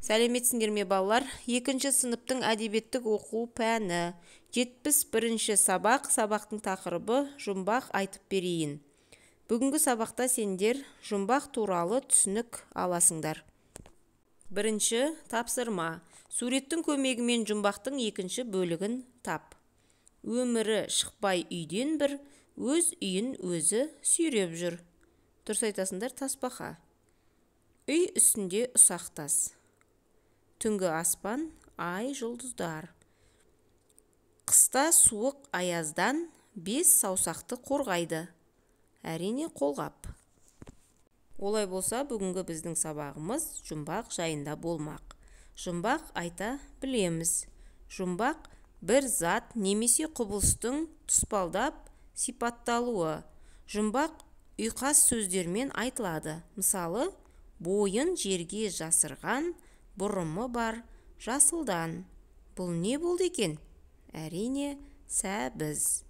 Сәлеметсіңдер ме, балалар? Екінші сыныптың әдебиеттік оқу пәні. 71-ші сабақ, сабақтың тақырыбы «Жұмбақ айтып берейін». Бүгінгі сабақта сендер жұмбақ туралы түсінік аласыңдар. Бірінші тапсырма. Суреттің көмегімен жұмбақтың екінші бөлігін тап. Өмірі шықпай үйден бір, өз үйін өзі сүйреп жүр. Дұрыс айтасыңдар, тасбақа. Үй үстінде ұсақ тас. Түнгі аспан, ай, жұлдыздар. Қыста суық аяздан бес саусақты қорғайды. Әрине, қолғап. Олай болса, бүгінгі біздің сабағымыз жұмбақ жайында болмақ. Жұмбақ айта білеміз. Жұмбақ – бір зат немесе құбылыстың тұспалдап сипатталуы. Жұмбақ ұйқас сөздермен айтылады. Мысалы, бойын жерге жасырған, бұрымы бар жасылдан. Бұл не болды екен? Әрине, сәбіз.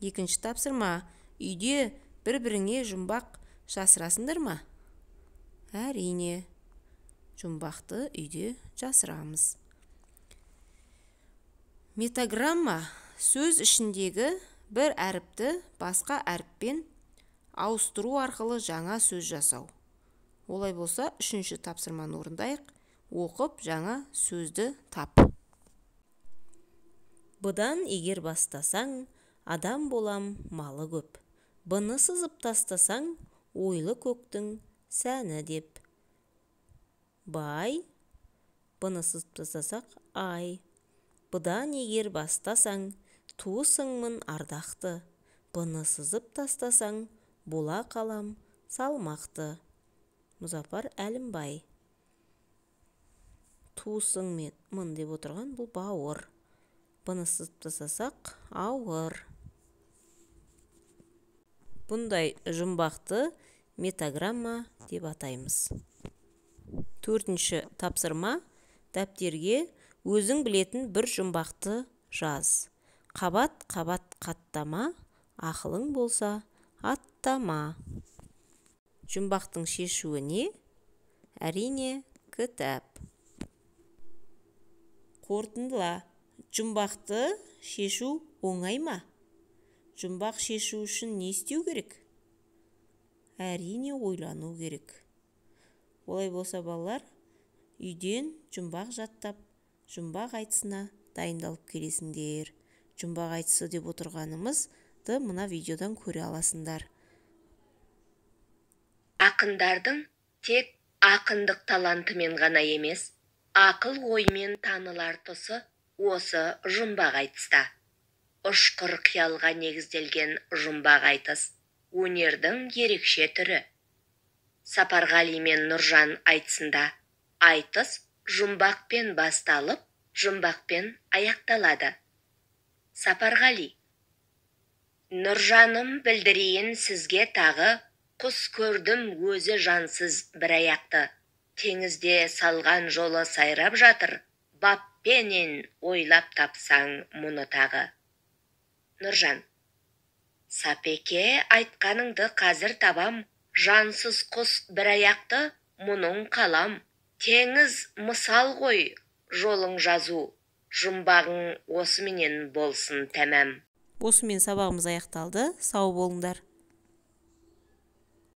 Екінші тапсырма. Үйде бір-біріңе жұмбақ жасырасыңдар ма? Әрине, жұмбақты үйде жасырамыз. Метаграмма – сөз ішіндегі бір әріпті басқа әріппен ауыстыру арқылы жаңа сөз жасау. Олай болса, үшінші тапсырманы орындайық. Оқып, жаңа сөзді тап. Бұдан егер бастасаң, адам болам малы көп. Б-ны сызып тастасаң, ойлы көктің сәні деп. Бай, б-ны сызып тастасақ, ай. Бұдан егер бастасаң, туысыңмын ардақты. Б-ны сызып тастасаң, бола қалам салмақты. Мұзафар Әлімбай. Туысыңмын деп отырған бұл бауыр. Б-ны сызып тастасақ, ауыр. Бұндай жұмбақты метаграмма деп атаймыз. Төртінші тапсырма. Дәптерге өзің білетін бір жұмбақты жаз. Қабат-қабат қаттама, ақылың болса, аттама. Жұмбақтың шешуі не? Әрине, кітап. Қорытындыла. Жұмбақты шешу оңай ма? Жұмбақ шешу үшін не істеу керек? Әрине, ойлану керек. Олай болса, балалар, үйден жұмбақ жаттап, жұмбақ айтысына дайындалып келесіңдер. Жұмбақ айтысы деп отырғанымызды мына видеодан көре аласыңдар. Ақындардың тек ақындық талантымен ғана емес, ақыл оймен танылар тұсы осы жұмбақ айтыста. Ұшқыр қиялға негізделген жұмбақ айтыс – өнердің ерекше түрі. Сапарғали мен Нұржан айтысында айтыс жұмбақпен басталып, жұмбақпен аяқталады. Сапарғали: «Нұржаным, білдірейін сізге тағы, құс көрдім өзі жансыз бір аяқты. Теңізде салған жолы сайрап жатыр, баппенен ойлап тапсаң мұны тағы». Нұржан: «Сапеке, айтқаныңды қазір табам, жансыз құс бір аяқты, мұның қалам. Теңіз мысал ғой, жолың жазу, жұмбағың осыменен болсын тәмам». Осымен сабағымыз аяқталды. Сау болыңдар.